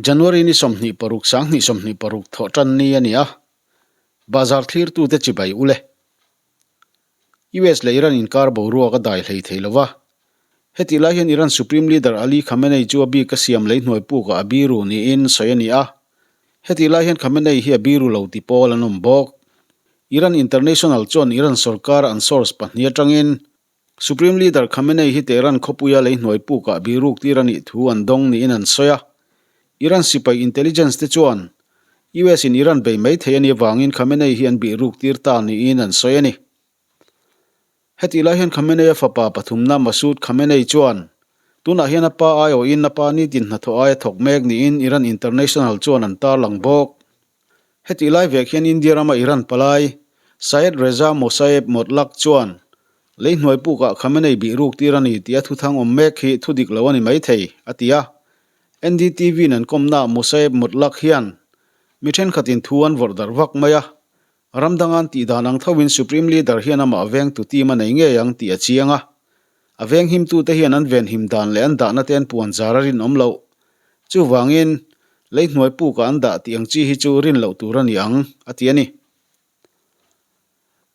January ni 26 2026 thawh tan ni a ni a, Bazar thlirtute chibai ule. US leh Iran inkar boruak a dai hlei thei lo va. Hetih lai hian Iran Supreme Leader Ali Khamenei chu a bik a siam lei hnuai pukah a biru niin sawi a ni a. Hetih lai hian Khamenei hi a biru lo ti pawl an awm bawk. Iran International chuan Iran sorkar an source pahnih atangin Supreme Leader Khamenei hi Tehran khawpuia lei hnuai pukah biruk tir a nih thu an dawng niin an sawi a. Iran sipai intelligence te chuan US in Iran bei mai thei a nih avangin Khamenei hi an biruk tir ta niin an sawi a ni. Hetih lai hian Khamenei-a fapa pathumna Masoud Khamenei chuan tunah hian a pa aiawhin a pa nitin hnathawh aia thawk mek niin Iran International chuan an tarlang bawk. Hetih lai vek hian India rama Iran palai Syed Reza Mosaeb Motlaq chuan lei hnuai pukah Khamenei bih ruk tir a ni tih a thuthang awm mek hi thu dik lo a ni maithei, a ti a. NDTV-in an kawmnaah Mosaeb Motlaq hian mi thenkhatin thu an vawrh darh vak mai a, ram danga'n tih dan ang thoin Supreme Leader hian amah vengtu team a nei ngei ang tih a chiang a. A venghimtute hian an venhim dan leh an dahna te an puan zar a rinawm loh. Chuvangin, lei hnuai pukah an dah tih ang chi hi chu rin loh tur a ni ang, a ti a ni.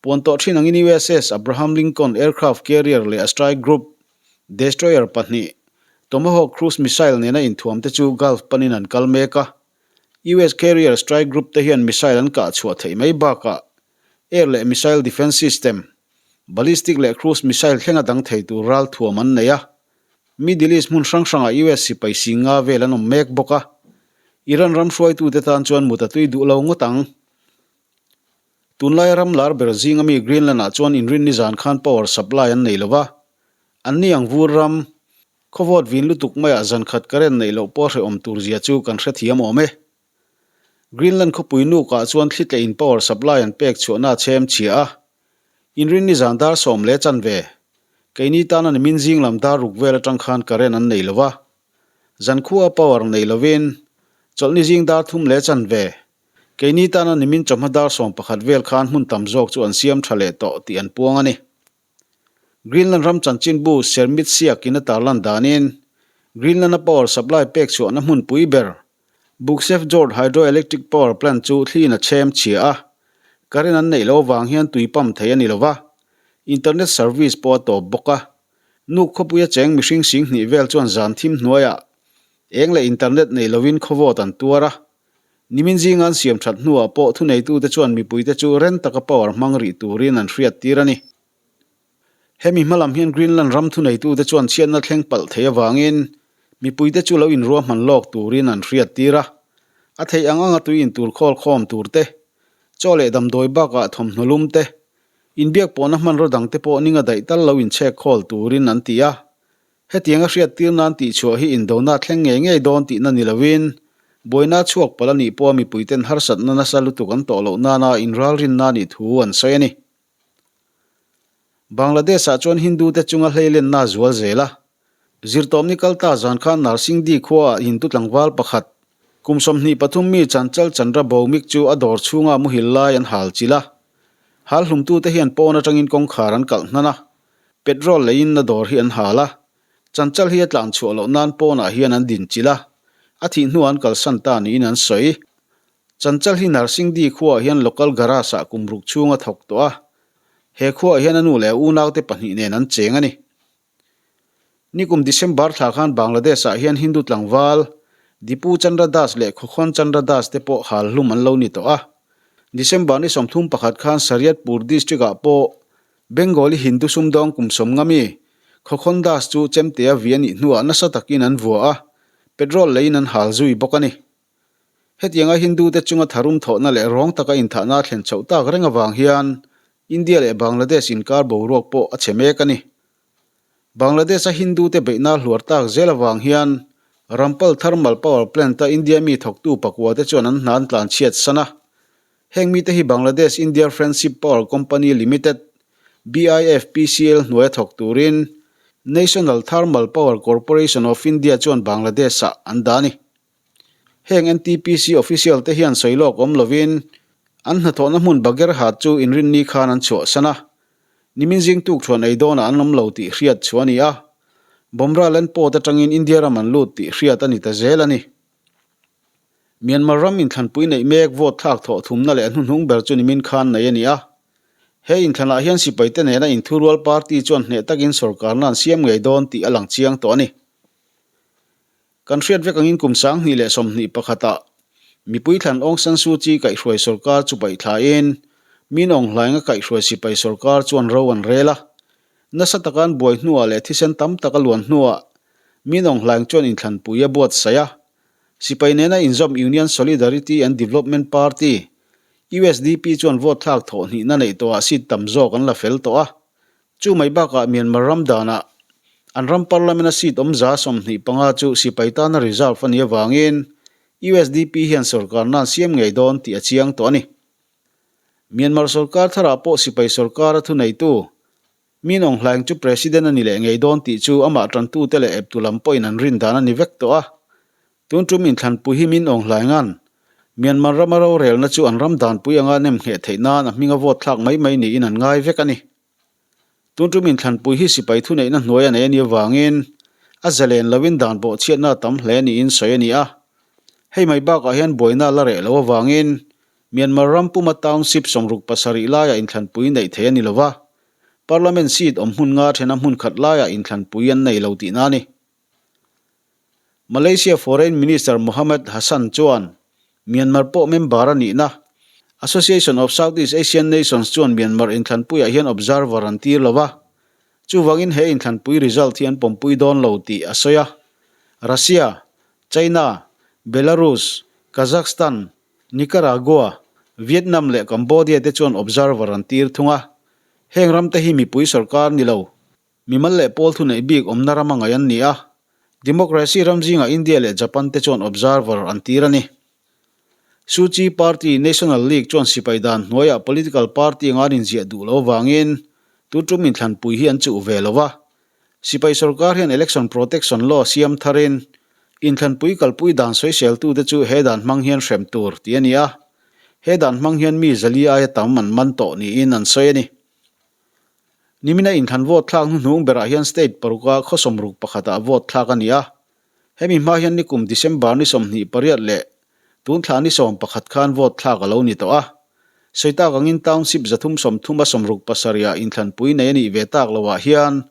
Puan tawh thin angin USS Abraham Lincoln aircraft carrier leh a strike group destroyer pahnih Tomahawk cruise missile nena inthuamte chu Gulf panin an kal mek a. US carrier strike group te hian missile an kah chhuah theih mai bakah air leh missile defence system, ballistic leh cruise missile thlenga dang thei tur ral thuam an nei a. Middle East hmun hrang hrangah US sipai sing nga vel an awm mek bawk a, Iran ram hruaitute tan chuan mut a tui duh lo ngawt ang. Tunlaia ram lar ber zinga mi Greenland-ah chuan inrinni zan khan power supply an nei lo va, anni ang vur ram, khawvawt vin lutuk maiah zan khat current neih loh pawh hrehawm tur zia chu kan hrethiam awm e. Greenland khawpui nukah chuan thli tlehin power supply an pek chhuahna a chhem chhia a, Inrinni zan dar sawm leh chanve, keini tana nimin zing lam dar ruk vel atang khan current an nei lo va. Zankhua power nei lovin, chawlhni zing dar thum leh chanve, keini tana nimin chawhma dar 11 vel khan hmun tam zawk chu an siam tha leh tawh tih an puang a ni. Greenland ram chanchinbu Sermit Siak in a tarlan danin, Greenland-a power supply pek chhuahna hmunpui ber Buksefjord Hydroelectric Power Plant chu thliin a chhem chhia a, current an neih loh avang hian tui pump thei a ni lo va, internet service pawh a tawp bawk a. Nuk khawpuia cheng mihring sing hnih vel chuan zan thim hnuaiah eng leh internet nei lovin khawvawt an tuar a. Nimin zinga an siam that hnuah pawh thuneitute chuan mipuite chu ren taka power hmang rih turin an hriattir a ni. Hemi hmalam hian Greenland ram thuneitute chuan chhiatna thleng palh thei avangin mipuite chu lo inruahman lawk turin an hriattir a. A theih ang anga tui intur khawl khawm tur te, chaw leh damdawi bakah thawmhnaw lum te, inbiak pawhna hmanraw dangte pawh ninga daih tal lo inchhek khawl turin an ti a. Hetianga hriattir nan tihchhuah hi indona thleng ngei ngei dawn tihna ni lovin, buaina chhuak palh a nih pawha mipuiten harsatna nasa lutuk an tawh loh nana inralrinna a nih thu an sawi a ni. Bangladesh-ah chuan Hindu-te chunga hleilenna a zual zel a. Zirtawpni kalta zan khan Narsingdi khuaah Hindu tlangval pakhat, kum 23 mi Chanchal Chandra Bhowmik chu a dawr chhunga muhil lai an hal chilh a. Hal hlumtute hian pawn atangin kawngkhar an kalh hnan a, petrol leiin a dawr hi an hal a. Chanchal hi a tlan chhuah loh nan pawnah hian an din chilh a, a thih hnuah an kalsan ta niin an sawi. Chanchal hi Narsingdi khuaah hian local garage-ah kum ruk chhung a thawk tawh a, he khuaah hian a nu leh a unaute pahnih nen an cheng a ni. Nikum December thla khan Bangladesh-ah hian Hindu tlangval Dipu Chandra Das leh Khokhon Chandra Das te pawh hal hlum an lo ni tawh a. December ni 31 khan Shariatpur district-ah pawh Bengali Hindu sumdawng kum 50 mi Khokhon Das chu chemtea vi a nih hnuah nasa takin an vua a, petrol leiin an hal zui bawk a ni. Hetianga Hindu-te chunga tharum thawhna leh rawng taka inthahna a thlen chhoh tak reng avang hian India leh Bangladesh inkar boruak pawh a chhe mek a ni. Bangladesh-a Hindu-te beihna hluar tak zel avang hian Rampal Thermal Power Plant-a India mi thawktu pakuate chuan an hna an tlanchhiat san a. Heng mite hi Bangladesh India Friendship Power Company Limited, BIFPCL, hnuaia thawk turin National Thermal Power Corporation of India chuan Bangladesh-ah an dah a ni. Heng NTPC official te hian sawi lawk awm lovin an hnathawhna hmun Bagerhat chu inrinni khan an chhuahsan a, nimin zing tuk thuan ei dawnah an awm lo tih hriat chu a ni a, Bawmra Land Port atangin India ram an lut tih hriat a ni ta zel a ni. Myanmar ram inthlanpui neih mek vote thlak thawh thumna leh a hnuhnung ber chu nimin khan nei a ni a. He inthlanah hian sipaite nena inthurual party chuan hneh takin sorkarna an siam ngei dawn tih a lang chiang tawh a ni. Kan hriat vek angin kum 2021 ah mipui thlan Aung San Suu Kyi kaihhruai sorkar chu paih thlain Min Aung Hlaing a kaihhruai sipai sorkar chuan ro an rel a. Nasa taka an buai hnuah leh thisen tam tak a luan hnuah Min Aung Hlaing chuan inthlanpui a buatsaih a. Sipai nena inzawm Union Solidarity and Development Party, USDP, chuan vote thlak thawh hnihna neih tawhah seat tam zawk an la fel tawh a. Chu mai bakah Myanmar ram danah an ram parliament-a seat awm 25 chu sipai tana reserve a nih avangin USDP hian sorkarna an siam ngei dawn tih a chiang tawh a ni. Myanmar sorkar tharah pawh sipai sorkara thuneitu Min Aung Hlaing chu president a ni leh ngei dawn tih chu amah tantute leh eptu lam pawhin an rin dan a ni vek tawh a. Tun tum inthlanpui hi Min Aung Hlainga'n Myanmar rama rorelna chu an ram danpui anga nem ngheh theih nan a hminga vote thlak mai mai niin an ngai vek a ni. Tun tum inthlanpui hi sipai thuneihna hnuai a nei a nih avangin a zalen loin dan bawhchhiatna a tam hle niin sawi a ni a. Hei mai bakah hian buaina a la reh loh avangin Myanmar ram puma township 67 laiah inthlanpui neih theih a ni lova, Parliament seat awm hmun nga thena hmun khat laiah inthlanpui an nei lo tihna a ni. Malaysia Foreign Minister Mohamad Hasan chuan Myanmar pawh member a nihna Association of Southeast Asian Nations chuan Myanmar inthlanpuiah hian observer an tir lo va, chuvangin he inthlanpui result hi an pawmpui dawn lo tih a sawi a. Russia, China, Belarus, Kazakhstan, Nicaragua, Vietnam leh Cambodia te chuan observer an tir thung a, heng ramte hi mipui sorkar ni lo. Mimal leh pawl thuneih bik awmna ram a ngaih an ni a, democracy ram zingah India leh Japan te chuan observer an tir a ni. Suu Kyi Party, National League chuan sipai dan hnuaiah political party anga an inziah duh loh avangin tu tum inthlanpui hi an chuh ve lo va. Sipai sorkar hian Election Protection Law siam tharin inthlanpui kalpui dan sawiseltute chu he dan hmang hian hrem tur tih a ni a, he dan hmang hian mi zali aia tam an man tawh niin an sawi a ni. Nimina inthlan vote thlak hnuhnung berah hian state paruka khaw sawmruk pakhatah vote thlak a ni a. Hemi hma hian nikum December ni 28 leh tun thla ni 11 khan vote thlak a lo ni tawh a. Sawi tak angin township 330 a 67 ah inthlanpui nei a nih ve tak loah hian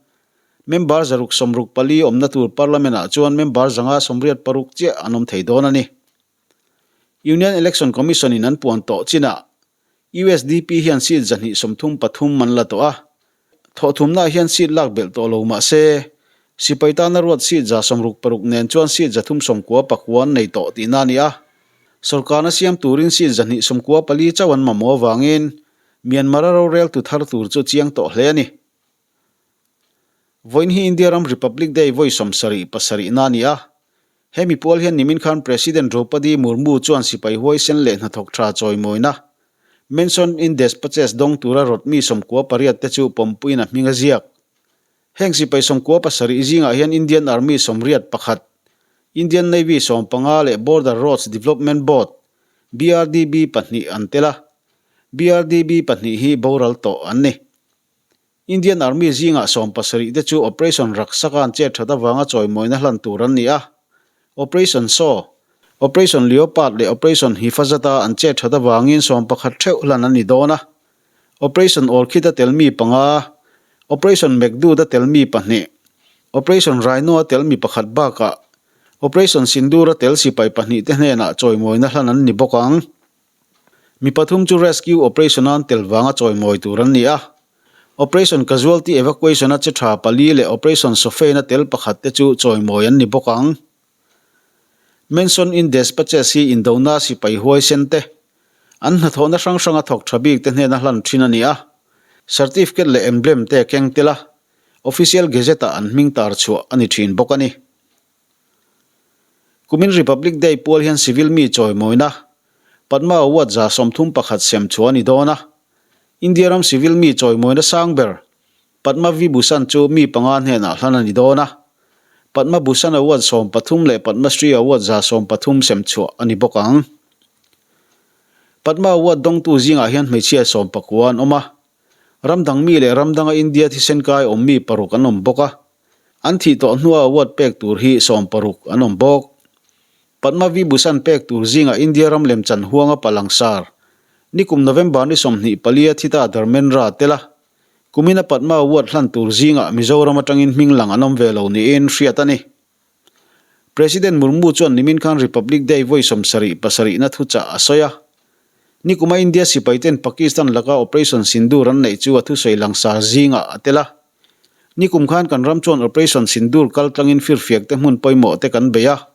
member 664 awmna tur parliament ah chuan member 586 chiah an awm thei dawn a ni. Union Election Commission in an puan tawh chinah USDP hian seat 233 an la tawh a, thawhthumnaah hian seat lak belh tawh lo mah se, sipai tana ruat seat 66 nen chuan seat 399 an nei tawh tihna a ni a. Sorkarna siam turin seat 294 chauh an mamawh avangin Myanmar-a roreltu thar tur chu chiang tawh hle a ni. Vawiin hi India ram Republic Day vawi 77 na a ni a. Hemi pual hian nimin khan President Droupadi Murmu chuan sipai huaisen leh hnathawk tha chawimawina Mention in Despatches dawng tura rawt mi 98 te chu pawmpuiin a hming a ziak. Heng sipai 97 zingah hian Indian Army 81, Indian Navy 15 leh Border Roads Development Board, BRDB, pahnih an tel a. BRDB pahnih hi boral tawh an ni. Indian Army zingah 70 te chu Operation Raksaka an chet that avanga chawimawina hlan tur an ni a. Operation Saw, Operation Leopard leh Operation Hifazat-a an chet that avangin 11 theuh hlan an ni dawn a. Operation Orchid-a tel mi panga, Operation Meghdoot-a tel mi pahnih, Operation Rhino-a tel mi pakhat bakah Operation Sindoor-a tel sipai pahnih te hnenah chawimawina hlan an ni bawk ang. Mi pathum chu rescue operation-a an tel vanga chawimawi tur an ni a. Operation Casualty Evacuation-a che tha pali leh Operation Sofain-a tel pakhat te chu chawimawi an ni bawk ang. Mention in Despatches hi indona sipai huaisen te, an hnathawhna hrang hranga thawk tha bik te hnena hlan thin a ni a. Certificate leh emblem te keng tel a, Official Gazette-ah an hming tar chhuah a ni thin bawk a ni. Kumin Republic Day pual hian civil mi chawimawina Padma Award 31 sem chhuah a ni dawn a. India ram civil mi chawimawina sang ber Padma Vibhushan chu mi panga hnenah hlan a ni dawn a. Padma Bhushan Award 13 leh Padma Shri Award 13 sem chhuah a ni bawk ang. Padma Award dawngtu zingah hian hmeichhia 19 an awm a. Ram dang mi leh ram danga India thisen kai awm mi paruk an awm bawk a. An thih tawh hnua award pek tur hi 60 an awm bawk. Padma Vibhushan pek tur zingah India ram lemchan huanga palangsar, nikum November ni 24 a thi ta Dharmendra tel a. Kumina Padma Award hlan tur zingah Mizoram atangin hming lang an awm ve lo niin hriat a ni. President Murmu chuan nimin khan Republic Day vawi 77 na thuchah a sawi a. Nikuma India sipaiten Pakistan laka Operation Sindoor an neih chu a thusawi langsar zingah a tel a. Nikum khan kan ram chuan Operation Sindoor kal tlangin firfiak te hmun pawimawh te kan bei a.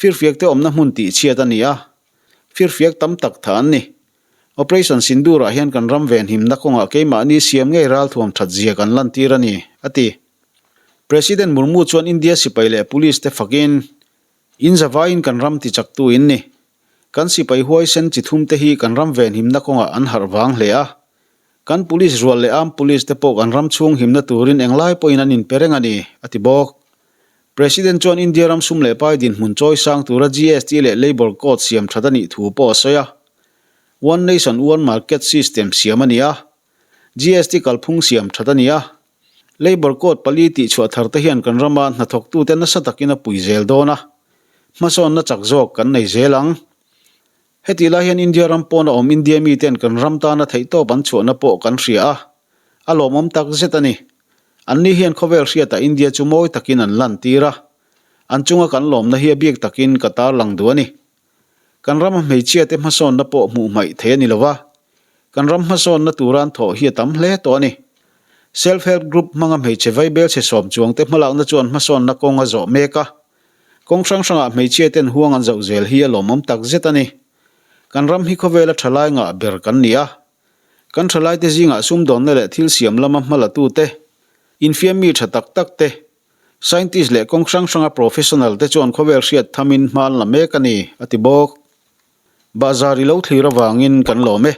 Firfiak te awmna hmun tihchhiat a ni a. Firfiak tam tak tha an ni. Operation Sindoor ah hian kan ram venhimna kawngah keimahni siam ngei ralthuam that zia kan lantir a ni, a ti. President Murmu chuan India sipai leh Police te fakin, In zavaiin kan ram tichaktu in ni. Kan sipai huaisen chi thum te hi kan ram venhimna kawngah an harh vang hle a. Kan Police rual leh Armed Police te pawh kan ram chhung himna turin englai pawhin an inpe reng a ni, a ti bawk. President chuan India ram sum leh pai dinhmun chawi sang tura GST leh Labour Code siam that a nih thu pawh a sawi a. One Nation One Market system siam a ni a. GST kalphung siam that a ni a. Labour Code pali tihchhuah thar te hian kan rama hnathawktute nasa takin a pui zel dawn a, hmasawnna chak zawk kan nei zel ang. Hetih lai hian India ram pawna awm India miten kan ram tana theihtawp an chhuahna pawh kan hria a, a lawmawm tak zet a ni. Anni hian khawvel hriatah India chu mawi takin an lantir a, an chunga kan lawmna hi a bik takin ka tarlang duh a ni. Kan rama hmeichhiate hmasawnna pawh hmuh hmaih thei a ni lo va, kan ram hmasawnna tura an thawh hi a tam hle tawh a ni. Self Help Group hmanga hmeichhe vaibelchhe sawm chuangte hmalakna chuan hmasawnna kawng a zawh mek a, kawng hrang hrangah hmeichhiaten huang an zoh zel hi a lawmawm tak zet a ni. Kan ram hi khawvela thalai ngah ber kan ni a, kan thalaite zingah sumdawnna leh thil siam lama hmalatute, infiammi tha tak tak te, Scientist leh kawng hrang hranga professional te chuan khawvel hriat thamin hma an la mek a ni, a ti bawk. Bahzar i lo thlir avangin kan lawm e.